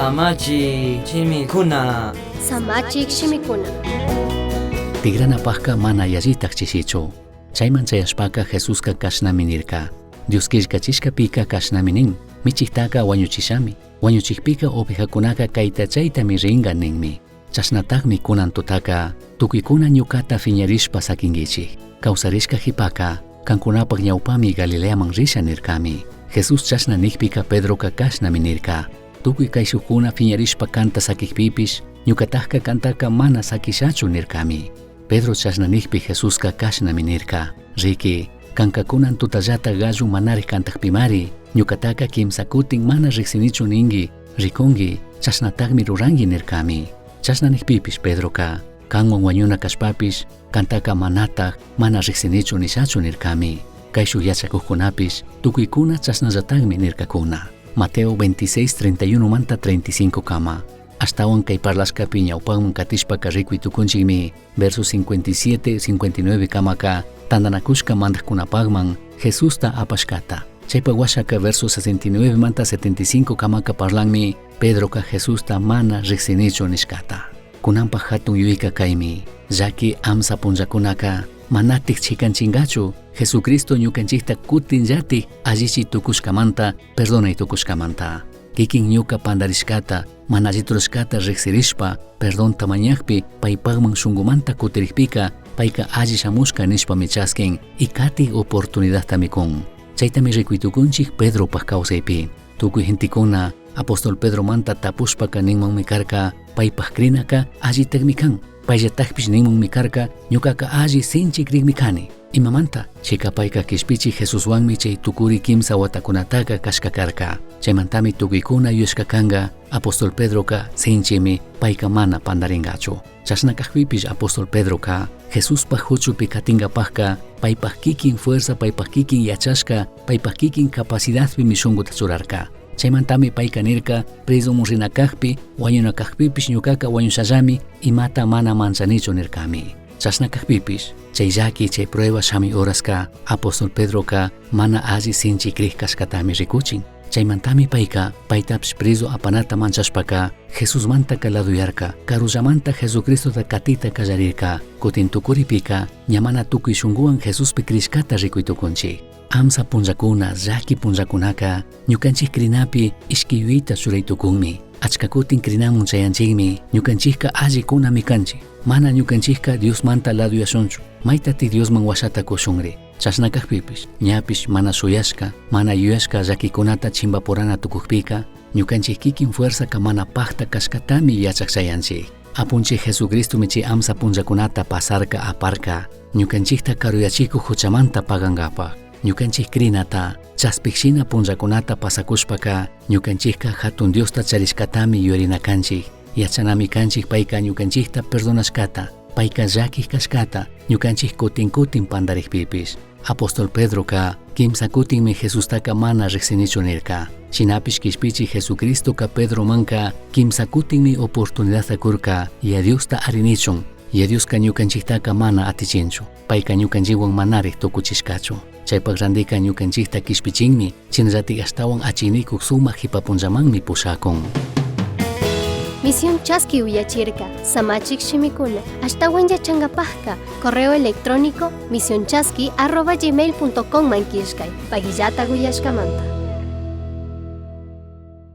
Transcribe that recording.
Samachik shimikuna. Samachik shimikuna. Tigranapajca mana yallitaj chishichu. Chaiman chayashpaca Jesusca cashnami nirca. Dios quillcachishcapica cashnami nin. Michijtaca huañuchishami. Huañuchijpica ovejacunaca caita chaitami ringa ninmi. Chashnatajmi cunan tutaca tucuicuna ñucata fiñarishpa saquinguichij. Causarishca jipaca cancunapaj ñaupami Galileaman risha nircami. Jesús chashna nijpica Pedroca cashnami nirca. Tucui caishujcuna fiñarishpa canta saquijpipish ñucatajca cantaca mana saquishachu nircami. Pedro chashna nijpi Jesusca cashnami nirca. Riqui, canca cunan tutallata gallo manarij cantajpimari, ñucataca quimsa cutin mana rijsinichu ningui, ricungui, chashnatajmi rurangui nircami. Chashna nijpipish Pedroca, canhuan huañuna cashpapish, cantaca manataj mana rijsinichu nishachu nircami. Caishuj yachacujcunapish, tucuicuna chashnallatajmi nircacuna. Mateo 26, 31 manta 35 kama. Ashtawan kay parlashkapi ñawpaman katishpaka rikuy tukunchikmi verso 57, 59 kamaka tantanakushka mandajkunapakman Jesusta apashkata. Chaypa washaka verso 69 manta 75 kamaka parlanmi Pedroka Jesusta mana riksinichu nishkata. Kunanpaj hatun yuyayka kaymi, llaki amsa punllakunaka manatik chikanchinkachu Jesucristo ñukanchikta kutinllatik allichi tukushkamanta perdonay tukushkamanta. Kikin ñuka pandarishkata mana allita rurashkata riksirishpa perdonta mañakpi paypakman shunkumanta kutirikpika payka alli shamushka nishpami chaskin y katik oportunidadtami kun. Chaytami rikuy tukunchik Pedropaj kawsaypi. Tukuy gentekuna apóstol Pedromanta tapushpaka ninmanmi karka paypaj crinaka allitakmi kan. Payllatakpish ninmanmi karka ñukaka alli sinchi crikmi kani. Imamanta chika payka kishpichi Jesuswanmi chay tukuri kimsa watakunataka kashka karka. Chaymantami tukuykuna yuyashka kanka apóstol Pedroka sinchimi payka mana pandarinkachu. Chashna kajpipish apóstol Pedroka Jesuspaj huchupi katinkapajka paypaj kikin fuerza, paypaj kikin yachashka, paypaj kikin capacidadpimi shunkuta churarka. Chaymantami payka nirka presomun rina kajpi, wañuna kajpipish ñukaka wañushallami imata mana manchanichu nirkami. Chashna kajpipish chay llaki chay prueba shami horaska apóstol Pedroka mana alli sinchi crij kashkatami rikuchin. Chaymantami payka paytapish preso apanata manchashpaka Jesusmantaka laduyarka, karullamanta Jesucristota katita kallarirka, kutin tukuripika ña mana tukuy shunkuwan Jesuspi crishkata rikuy tukunchik. Amsa punllakuna, llaki punllakunaka ñukanchik crinapi ishki yuyayta churay tukunmi. Achka kutin crinamun chayanchikmi, ñukanchikka allikunami kanchik. Mana ñukanchikka Diosmanta laduyashunchu, maytati Diosman washata kushunri. Chashna kajpipish, ñapish mana shuyashka, mana yuyashka llakikunata chimbapurana tukukpika, ñukanchik kikin fuerzaka mana pakta kashkatami yachak chayanchik. Apunchik Jesucristomi chay amsa punllakunata pasarka aparka, ñukanchikta karuyachikuj huchamanta pagankapaj. Ñukanchik crinata, chaspikshina punllakunata pasakushpaka, ñukanchikka hatun Diosta charishkatami yuyarina kanchik. Yachanami kanchik payka ñukanchikta perdonashkata, payka llakij kashkata, ñukanchik kutin kutin pandarikpipish. Apóstol Pedroka kimsa kutinmi Jesustaka mana riksinichu nirka. Shinapish kishpichi Jesucristoka Pedromanka kimsa kutinmi oportunidadta kurka Yaya Diosta arinichun. Yaya Dioska ñukanchiktaka mana atichinchu. Payka ñukanchikwan manarik tukuchishkachu. Chaypak randika ñukanchikta kishpichinmi, shinallatik ashtawan achiknikuk sumak jipapunllamanmi pushakun. Misión Chaski uyachirka, Samachik shimikuna, ashtawan yachangapajka, correo electrónico misionchaski@gmail.com man killkay, paguillata uyashkamanta.